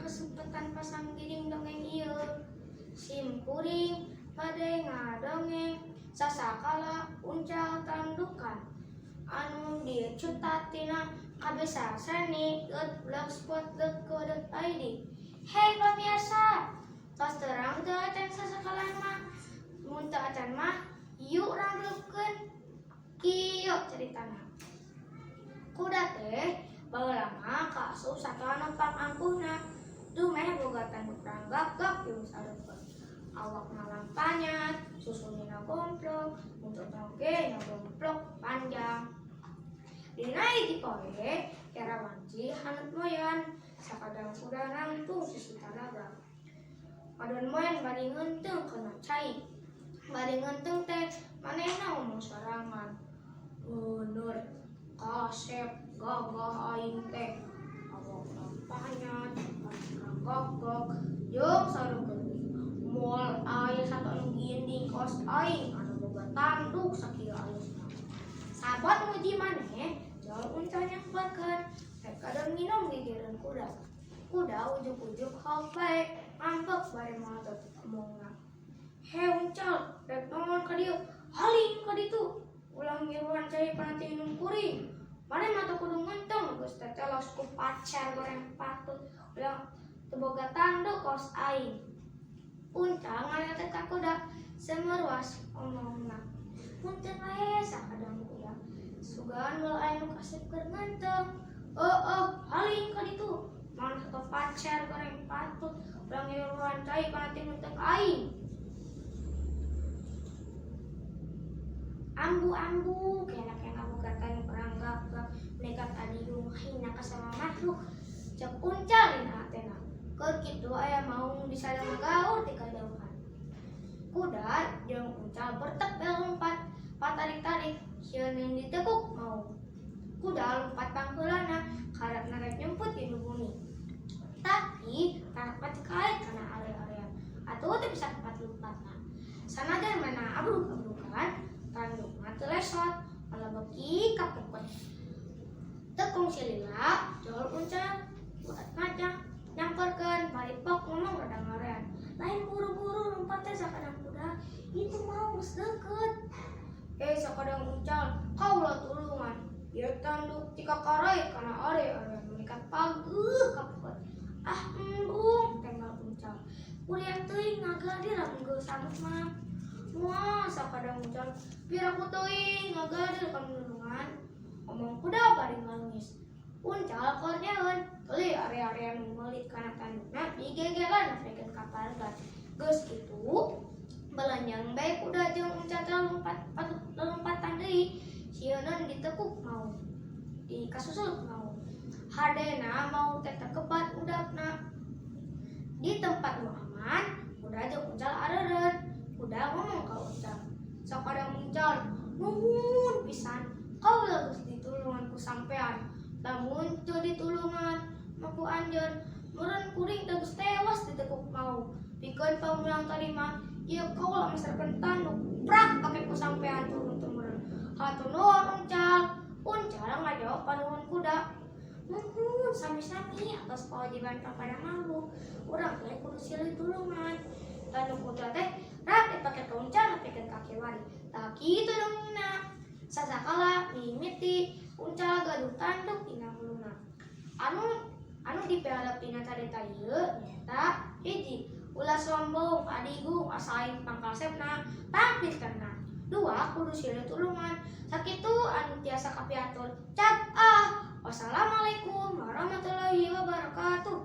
Kesempatan pasanggih jeung dongeng ieu. Sim kuring bade ngadongeng Sasakala Uncal Tandukan anu dicutat tina kabisaseni.blogspot.co.id. Hei pemirsa, tos terang teu acan sasakalan mah? Mun teu acan mah, yuk urang dulupkeun. Kieu ceritana. Kuda teh baheula mah kaasup sato anu pangangkuhna. Dumeh boga tanduk ranggak-gak jeung sareupeun. Awakna lampanyat, susuna gomplok, buntutna oge nya gomplok panjang. Dina hiji poe, era wanci haneut moyan, sakadang kuda nangtung sisi talaga. Madon moyan bari ngeunteung kana cai. Bari ngeunteung teh manehna ngomong sorangan. "Bener, kasep gagah aing teh. Awakna panyat, gagak, jeung sareukeun. Moal aya sato anu ginding kos aing anu boga tanduk sakieu alusna." Sabot muji maneh, jol uncal nyamperkeun, rek kadon nginum gigireun kuda. Kuda ujug-ujug hauk bae, ngambek bari molotot omongna. "He uncal, rek naon ka dieu? Haling ka ditu. Ulah ngiruhan cai kana tinum kuring. Maneh mah teu kudu ngeunteung, geus tetelos ku pacer goreng patut. Ulah teu boga tanduk kos aing." Uncal ngaletek ka kuda, semeruas omongna. "Punten wae sakadang kuda. Sugan moal aya nu kasep keur ngeunteung." "Heueuh, haling ka ditu. Maneh sato pacer goreng patut, ulah ngiruhan cai kana tinunteung aing." Ambu-ambu kena-kena boga tanduk ranggak nekat adiung hina ka sama makhluk, cek uncal dina hatena. Keur kitu aya maung disadang ngagaur ti kajauhan. Kuda jeung uncal bertek bel lumpat, patarik-tarik, sieun ditekuk maung. Kuda lumpat pangheulana, karetna rek nyumput dinu bumi. Tapi tangkap kait kana are-arean, atuh teu bisa tempat lumpatna. Sanajan mana abruk-abrukan, tandukna teu lesot, malah beuki kapukut. Teu kungsi lila, jol uncal ngajak nyamperkeun bari pok ngomong rada ngarean. "Lain buru-buru lumpat teh sakadang kuda, itu maung geus deukeut." "Eh sakadang uncal, kaula tulungan. Ieu tanduk tikakarait kana are-arean menikat pageuh kapukut." "Ah embung," tembal uncal. "Kuriang teuing ngagadir lamun geus sanggup mah." "Moal sakadang uncal, piraku teuing ngagadir ka nulungan," omong kuda bari ngalengis. Uncal keur nyaeun, tuluy are-arean nu meulit kana tandukna digegelan nepikeun ka paregan. Geus kitu, belenjang bae kuda jeung uncal teh lulumpatan deui, sieuneun ditekuk maung. Di kasusul maung. Hadena maung teh tekebat udapna. Di tempat nu aman, kuda jeung uncal areureun. Kuda ngomong ka uncal, "Sakadang uncal, nuhun pisan. Kaula geus ditulungan ku sampean. Lamun teu ditulungan mah ku anjeun, meureun kuring teh geus tewas ditekuk maung. Pikeun pamulang tarima, ieu kaula masarkeun tanduk prak pake ku sampean turun tumurun. Hatur nuhun uncal." Uncal ngajawab panuhun kuda. "Nuhun sami-sami atas kewajiban kepada makhluk. Urang teh kudu silih tulungan." Tanduk kuda teh rak dipake ka uncal nepikeun ka kiwari. Tah kitu dongengna. Sasakala mimiti uncal gaduh tanduk dina huluna. Anu anu dipiharep dina carita ieu nyaeta hiji, ulah sombong adigung asa aing pangkasepna pangpinterna. Dua, kudu silih tulungan. Sakitu anu tiasa kapiatur. Cag ah. Wassalamualaikum warahmatullahi wabarakatuh.